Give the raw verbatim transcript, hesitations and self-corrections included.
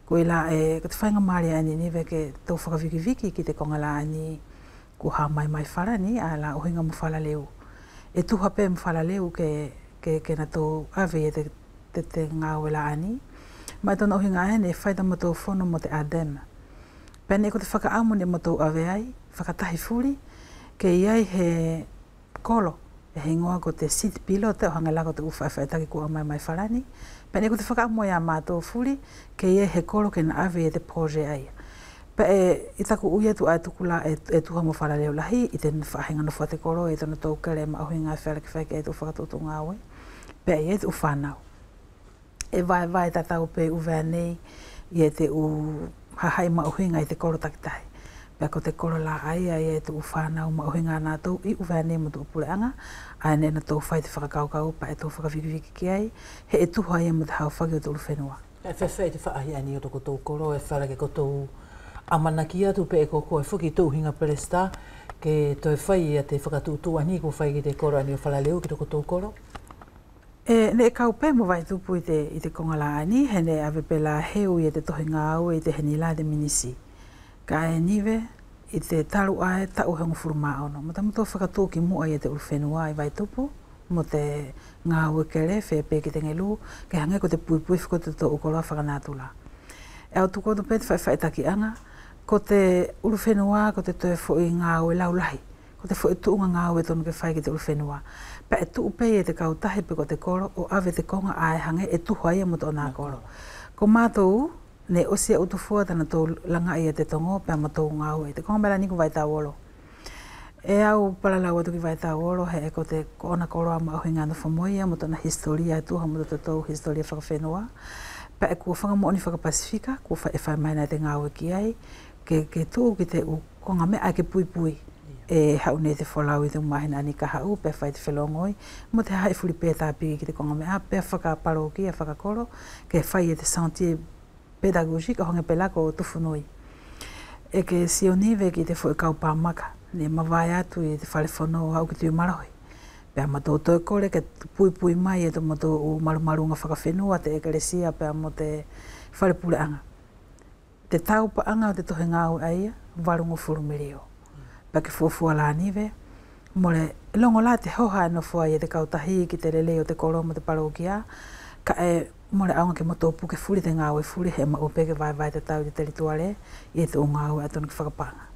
Koia ʻe, ko te faiga malie ʻaeni Nive ke tou fakavikiviki ki te koga la ʻaeni kua ha mai mai Falani, ʻae la ʻuhiga mo Falaleu. ʻE tuha pe mo Falaleu ke, ke, ke natou ʻave ia te, te, te gaue la ʻaeni. Mo tona ʻuhiga ʻaeni ʻe fai tamatou fono mo te ADEME. Pea neʻe ko te fakaʻamu neʻe matou ʻave ai, fakatahi fuli, ke ʻi ai he kolo ʻe higoa ko te site pilote, ʻo hage la ko te ʻu faʻifaʻitaki kua mai mai Falani. Pea neʻe ko te fakaʻamu ia matou fuli ke ʻi ai he kolo ke na ʻave ia te projet ʻaia. Pea ʻe, ʻi taku ui atu ʻae tuku la ʻe, ʻe tuha mo Falaleu lahi ʻi te faʻahiga nofo ʻa te kolo ʻi tonatou kele maʻuhiga ʻe feala ke fai ki ai te ʻu fakatuʻutuʻu gaue. Pea ʻi ai te ʻu fanau. ʻE vaevae tatau pe ʻi ʻUvea nei ia te ʻu hahaʻi maʻuhiga ʻi te kolo takitahi. Pea ko te kolo la ʻaia ia te ʻu fanau maʻuhiga ʻa natou ʻi ʻUvea nei mo te ʻu puleʻaga, ʻae neʻe natou fai te fakakaukau pea ʻe tou fakavikiviki ki ai, he ʻe tuha ia mo te haofaki ʻo te ʻulufenua. ʻE feafeaʻi te faʻahi ʻaeni ʻo tokotou kolo, ʻe feala ke kotou ʻamanaki atu pe ʻe ko koe foki tou ʻuhiga pelesita ke toe fai ia te fakatuʻutuʻu ʻaeni kua fai ki te kolo ʻaeni ʻo Falaleu ki tokotou kolo? ʻE, neʻe kau pe mo Vaitupu ʻi te, ʻi te koga la ʻaeni, he neʻe ʻave pe la heu ia te tohi gaue ʻi te heni la te minisi. Kaʻe Nive, ʻi te talu ʻae taʻu hogofulu ma ono, mo tamatou fakatuʻu ki muʻa ia te ʻulufenua ʻi Vaitupu, mo te gaue kele feia pe ki te gelu, ke hage ko te puipui foki ʻo totatou ʻu koloa fakanatula. ʻE au tuku atu pe te faʻifaʻitakiʻaga, ko te ʻulufenua ko te toe foʻi gaue laulahi. Ko te foʻi tuʻuga gaue ʻe tonu ke fai ki te ʻulufenua. Pea ʻe tuʻu pe ia te kautahi pe ko te kolo ʻo ʻave te koga ʻae hage ʻe tuha ia mo tona kolo. Ko matou neʻe ʻosi ia Utufua tanatou lagaʻi ia te togo pea matou gaue ʻi te koga mai la ʻaeni ko Vaitauolo. ʻE au palalau atu ki Vaitauolo he ʻe ko te, ko ʻona koloa maʻuhiga nofo mo ia mo tona hisitolia ʻe tuha mo totatou hisitolia fakafenua. Pea ʻe kua fakamoʻoni fakapasifika kua fai, ʻe fai mai ʻaena te gaue ki ai ke, ke tuʻu ki te ʻu koga meʻa ʻae ke puipui. ʻE haʻu nei te folau ʻi te ʻu mahina ʻaeni ka haʻu pea fai te felogoi mo te hahaʻi fuli pe tapiki ki te koga meʻa pea fakapalokia fakakolo ke fai ia te sentier pédagogique ʻo hage pe la ko Tufunui. ʻE ke sio Nive ki te foʻi kau pamaka neʻe mavae atu ʻi te fale fono ʻo aʻu ki Tuʻimalohi. Pea matou toe kole ke puipui mai e tomatou ʻu malumaluga fakafenua, te ʻekelesia pea mo te fale puleʻaga. Te taupaʻaga ʻo te tohi gaue ʻaia, valugofulu milio. Pea ke fuafua la Nive, mole logo la te hoha ʻe nofo ai e te kautahi ki te lelei ʻo te kolo mo te palokia, kaʻe mole ʻaoga ke matou puke fuli te gaue fuli he ʻe maʻua pe ke vaevae tatau ʻi te telituale ia te ʻu gaue ʻae ʻe tonu ke fakapaʻaga.